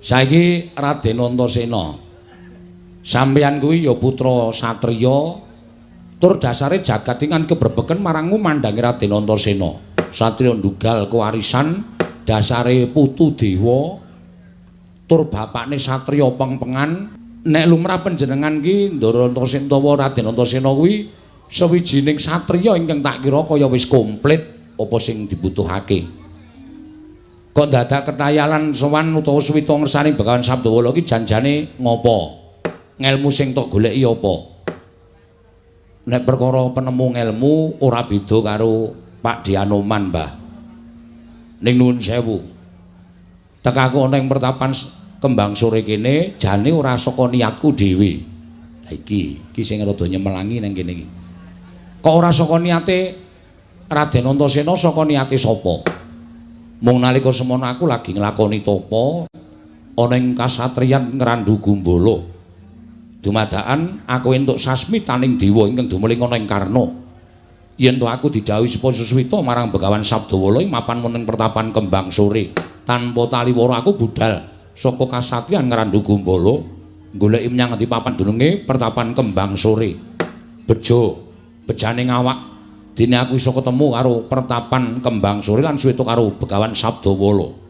Saiki Raden Antasena, sampeyan kuwi ya putra satriya tur dasare jagat iki kan kebrebeken marangmu mandangi Raden Antasena. Satriya ndugal kewarisan dasare putu dewa tur bapakne satriya pengpengan. Nek lumrah panjenengan ki Ndara Antasena utawa Raden Antasena kuwi sawijining satriya ingkang tak kira kaya wis komplit apa sing dibutuhake. Kok dadak ketayalan sowan utawa suwita ngersani Begawan Sabdawala ki janjane ngopo? Ngelmu sing tok goleki apa? Nek perkara penemu ngelmu ora beda karo Pak Dianoman, Mbah. Ning nuwun sewu. Tekaku ana ing pertapan Kembang Sore kene jane ora saka niatku dhewe. Lah iki, iki sing rada nyemelangi nang kene iki. Kok ora saka niate Raden Antasena, saka niate sapa? Mung nalika semono aku lagi nglakoni tapa ana ing kasatriyan Ngrandu Gumbala. Dumadakan aku entuk sasmitaning dewa ingkang dumeling ana ing Karna. Yen to aku didhawuhi supaya suwita marang Begawan Sabdawala ing mapan ing pertapan Kembang Sore. Tanpa taliwara aku budal saka kasatriyan Ngrandu Gumbala goleki menyang ngendi papan dununge pertapan Kembang Sore. Bejo, bejane ngawak dene aku iso ketemu karo pertapan Kembang Sore lan suwita karo Begawan Sabdawala.